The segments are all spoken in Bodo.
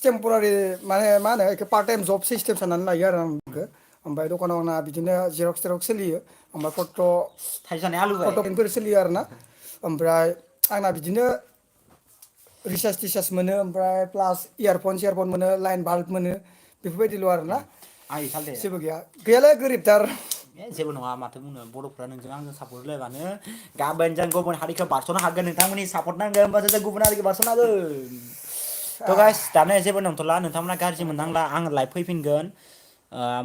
टेम्परारि माने मा होनो बेखौ पार्ट टाइम जब सिस्टेम साननानै लायो आरो आं बेखौ ओमफ्राय दखानाव आंना बिदिनो जेरक्स सोलियो ओमफ्राय फट'फोर सोलियो आरोना ओमफ्राय आंना बिदिनो रिसार्ज टिसार्ज मोनो ओमफ्राय प्लास इयारफन मोनो लाइन बाल्ब मोनो बेफोरबायदिल' आरोना जेबो गैया गैयालै गोरिबथार जेबो नङा माथो बुंनो बर'फ्रा नोंजों आंजों सापर्ट होलायबानो गाबोन जों गुबुन हारिखौ बारस'नो हागोन नोंथांमोननि सापर्ट नांगोन होमबासो जों गुबुन हारिखौ बारस'नो हागोन थ' गाइस दानो जेबो नंथ'ला नोंथांमोना गाज्रि मोननांला आं लाइभ फैफिनगोन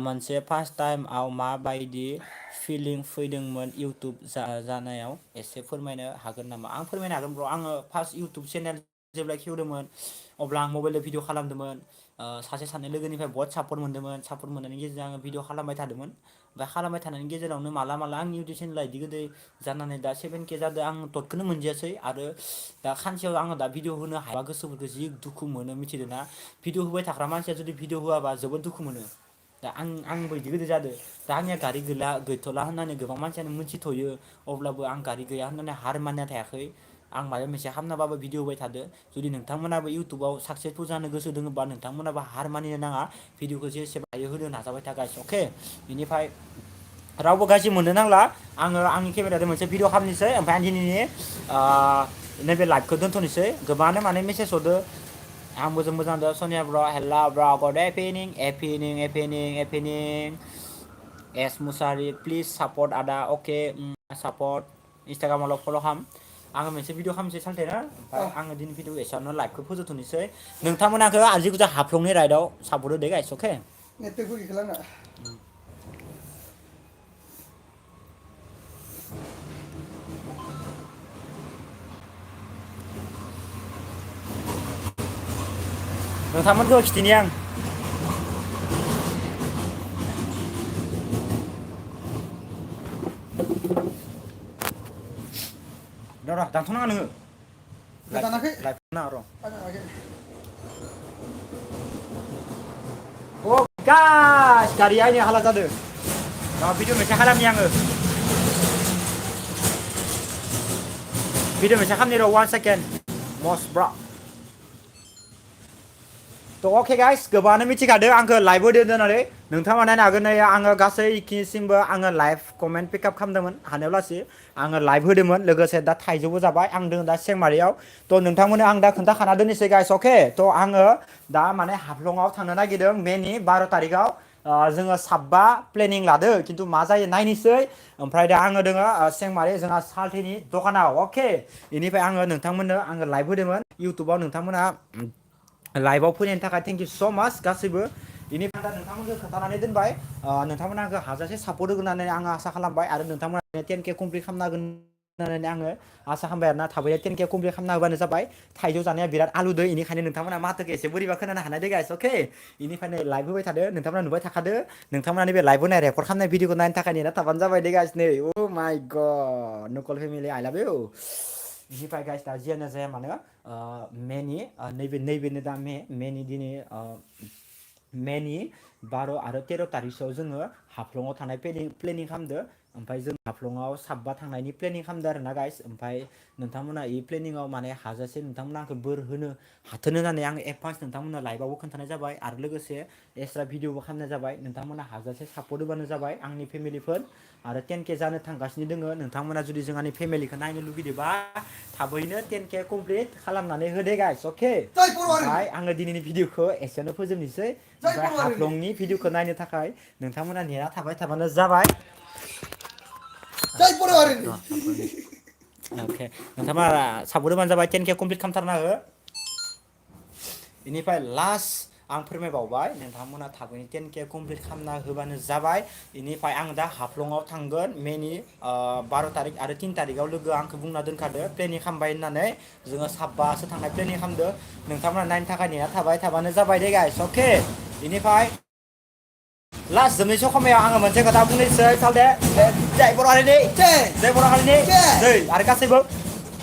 मोनसे फार्स्ट टाइमआव माबायदि फिलिं फैदोंमोन इउटुब जानायाव एसे फोरमायनो हागोन नामा आं फोरमायनो हागोन ब्र' आङो फार्स्ट इउटुब चेनेल जेब्ला खेवदोंमोन अब्ला आं मबाइलजों भिडिअ खालामदोंमोन सासे सानै लोगोनिफ्राय बहुत सापर्ट मोनदोंमोन सापर्ट मोननायनि गेजेरजों आङो भिडिअ खालामबाय थादोंमोन ओमफ्राय खालामबाय थानायनि गेजेरावनो माला आंनि इउटुब चेनेला इदि गोदै जानानै दा 7K जादों आं टटखौनो मोनजायासै आरो दा खानसेयाव आङो दा भिडिअ होनो हायाबा गोसोफोरखौ जि दुखु मोनो मिथिदों ना भिडिअ होबाय थाग्रा मानसिया जुदि भिडिअ होआबा जोबोद दुखु मोनो दा आंबो इदि गोदै जादों दा आंनिया गारि गैथ'ला होननानै गोबां मानसियानो मिथिथ'यो अब्लाबो आं गारि गैया होननानै हार मानिना थायाखै आं माबा मोनसे खालामनाबाबो भिडिअ होबाय थादो जुदि नोंथांमोनाबो इउटुबाव साक्सेसफुल जानो गोसो दङबा नोंथांमोनाबो हार मानिनो नाङा भिडिअखौ जेसेबां हायो होनो नाजाबाय था गाइस अके बेनिफ्राय रावबो गाज्रि मोननो नांला आङो आंनि केमेराजों मोनसे भिडिअ खालामनोसै ओमफ्राय आं दिनैनि नैबे लाइभखौ दोनथ'नोसै गोबाङानो माने मेसेज हरदो आं मोजां दा सनिया ब्र हेल्ला ब्र गड एपिनिं एस मुसारि प्लिज सापर्ट आदा अके सापर्ट इन्सटाग्रामाव फल' खालाम आङो मोनसे भिडिअ खालामनोसै सालथेना ओमफ्राय आङो दिनै भिडिअ एसेयावनो लाइभखौ फोजोबथ'नोसै नोंथांमोनाखौ आजिकुजा हाफ्लंनि राइडआव सापर्ट होदो गाइस अके नेटपेकबो गैखाला आंना नोंथांमोनखौ खिथिनि आं र' दानथ'नाङा नोङो दानाखै लाइभ नाङा र' अ गाइस गारिया आंनि हाला जादों भिडिअ मोनसे खालामनि आङो भिडिअ मोनसे खालामनि र' 1 सेकेन्ड मस्ट ब्र' थ' अके गाइस गोबाङानो मिथिखादो आंखौ लाइभ होदो होननानै नोंथाङा नायनो हागोन नै आङो गासैखिनिसिमबो आङो लाइभ कमेन्ट पिकआप खालामदोंमोन हानायावलासि आङो लाइभ होदोंमोन लोगोसे दा थाइजौबो जाबाय आं दङ दा सेंमारियाव थ' नोंथांमोननो आं दा खोन्थाखाना दोननोसै गाइस अके थ' आङो दा माने हाफ्लंआव थांनो नागिरदों मेनि 12 तारिखआव जोङो साबा प्लेनिं लादो खिन्थु मा जायो नायनोसै ओमफ्राय दा आङो दोङो सेंमारि जोंहा साल्थेनि दखानाव अके बेनिफ्राय आङो नोंथांमोननो आङो लाइभ होदोंमोन इउटुबाव नोंथांमोना लाइभआव फैनायनि थाखाय थेंक इउ स' माच गासैबो बेनिफ्राय दा नोंथांमोनखौ खोन्थानानै दोनबाय नोंथांमोना आंखौ हाजासे सापर्ट होगोन होननानै आङो आसा खालामबाय आरो नोंथांमोना 10K कमप्लिट खालामनो हागोन होननानै आङो आसा खालामबाय आरोना थाबैनो 10K कमप्लिट खालामना होबानो जाबाय थाइजौ जानाया बिराद आलुदो बेनिखायनो नोंथांमोना माथोखौ एसे बोरैबा खोनानो हानाय दे गाइस अके बेनिखायनो लाइभ होबाय थादो नोंथांमोना नुबाय थाखादो नोंथांमोना नैबे लाइभ होनाय रेकर्ड खालामनाय भिडिअखौ नायनो थाखाय नेना थाबानो जाबाय दे गाइस नै अ माय गड नकल फेमिलि आइ लाभ इउ बेनिफ्राय गाइस दा जियानो जाया मानो मेनि नैबेनो दा मेनि दिनै मेनि 12 आरो 13 तारिखसोआव जोङो हाफ्लंआव थानाय प्लेनिं खालामदो ओमफ्राय जों हाफ्लंआव साबा थांनायनि प्लेनिं खालामदो आरोना गाइस ओमफ्राय नोंथांमोना ई प्लेनिंआव माने हाजासे नोंथांमोना आंखौ बोर होनो हाथों होननानै आं एडभान्स नोंथांमोननो लाइभआवबो खोन्थानाय जाबाय आरो लोगोसे एक्सट्रा भिडिअबो खालामनाय जाबाय नोंथांमोना हाजासे सापर्ट होबानो जाबाय आंनि फेमिलिफोर आरो 10K जानो थांगासिनो दोङो नोंथांमोना जुदि जोंहानि फेमिलिखौ नायनो लुगैदोंबा थाबैनो 10K कमप्लिट खालामनानै होदे गाइस अके ओमफ्राय आङो दिनैनि भिडिअखौ एसेयावनो फोजोबनोसै ओमफ्राय हाफ्लंनि भिडिअखौ नायनो थाखाय नोंथांमोना नेना थाबाय थाबानो जाबाय अके नोंथांमोना सापर्ट होबानो जाबाय 10K कमप्लिट खालामथारना हो बेनिफ्राय लास्ट आं फोरमायबावबाय नोंथांमोना थाबैनो 10K कमप्लिट खालामना होबानो जाबाय बेनिफ्राय आं दा हाफ्लंआव थांगोन मेनि 12 तारिख आरो 3 तारिखआव लोगो आंखौ बुंना दोनखादो प्लेनिं खालामबाय होननानै जोङो साबासो थांनाय प्लेनिं खालामदो नोंथांमोना नायनो थाखाय नेना थाबाय थाबानो जाबाय दे गाइस अके बेनिफ्राय लास्ट जोबनोसै समायाव आङो मोनसे खोथा बुंनोसै सालदे जय बर' हारिनि जय बर' हारिनि जय आरो गासैबो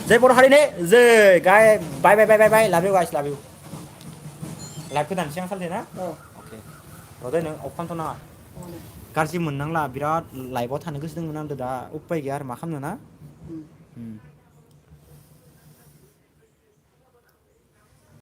जय बर' हारिनि जय गाय बाय बाय बाय बाय बाय लाभ इउ गाइस लाभ इउ लाइभखौ दानसै आं सालथे ना अके र'दै नों अफ खालामथ' नाङा गाज्रि मोननांला बिराद लाइभआव थानो गोसो दंमोन आंथ' दा उपाय गैया आरो मा खालामनो ना